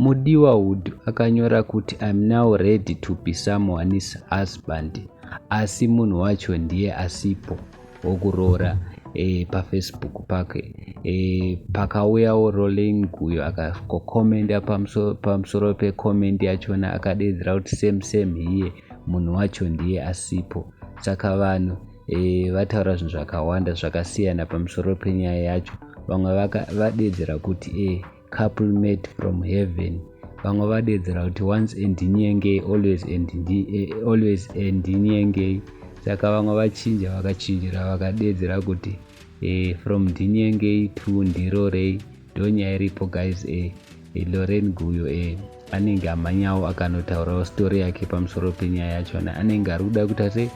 Mudiwa Hood akanyora kuti I'm now ready to be someone's husband asi munhu wacho ndiye asipo wokuroora e, pafacebook pake e, pakauyawo Rolling Guyo akakomenda pamusoro pekomendi yachona akadeedzera kuti same same here munhu wacho ndiye asipo saka vanhu e, vataura zvinhu zvakawanda zvakasiyana pamusoro penyaya yacho vamwe vadeedzera kuti e, couple made from heaven vamwe vadeedzera kuti once andinyengei always and always andinyengei saka vamwe vachinja vakachinjira vakadeedzera kuti e, from ndinyengei to ndirorei ndonyaya iripo guys e, e, Lorraine Guyo e, anenge amanyawo akanotaurawo story yake pamusoro penyaya yachona anenge ari kuda kuita sei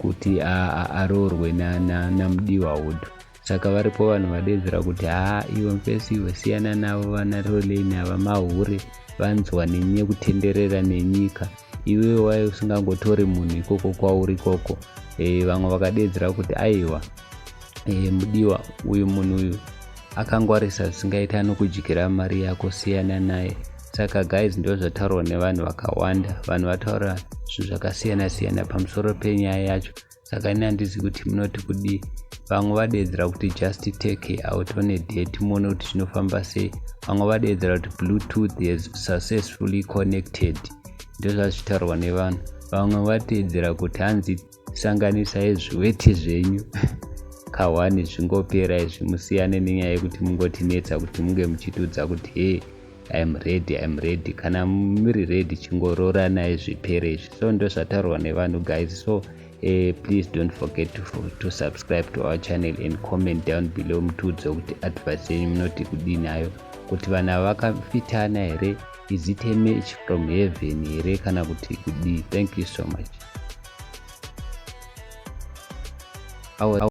kuti aroorwe naMudiwa Hood saka varipo vanhu vadeedzera kuti haa iwe mufesi iwe siyana navo vana Roleni ava mahure vanzwa nekutenderera nenyika iwe wai usingangotori munhu ikoko kwauri ikoko e, vamwe vakadeedzera kuti aiwa e, mudiwa uyu munhu uyu akangwarisa zvisingaita anokudyira mari yako siyana naye saka guys ndo zvataurwa nevanhu vakawanda vanhu vataura zvinhu zvakasiyana siyana pamusoro penyaya yacho saka ini handizi kuti munoti kudii vamwe vadeedzera kuti just take out on a date muone kuti zvinofamba sei vamwe vadeedzera kuti bluetooth has successfully connected ndozvazvitaurwa nevanhu vamwe vadeedzera kuti hanzi sanganisai zviweti zvenyu kahwani zvingopera izvi musiyane nenyaya yekuti mungotinetsa kuti munge muchitiudza kuti hey I'm ready, I'm ready kana muri ready chingororanai zvipere izvi so ndo zvataurwa nevanhu guys so please don't forget to subscribe to our channel and comment down below mutiudze kuti advice yenyu munoti kudii nayo kuti vanhu ava vakafitana here is it a match from heaven here kana kuti kudii thank you so much.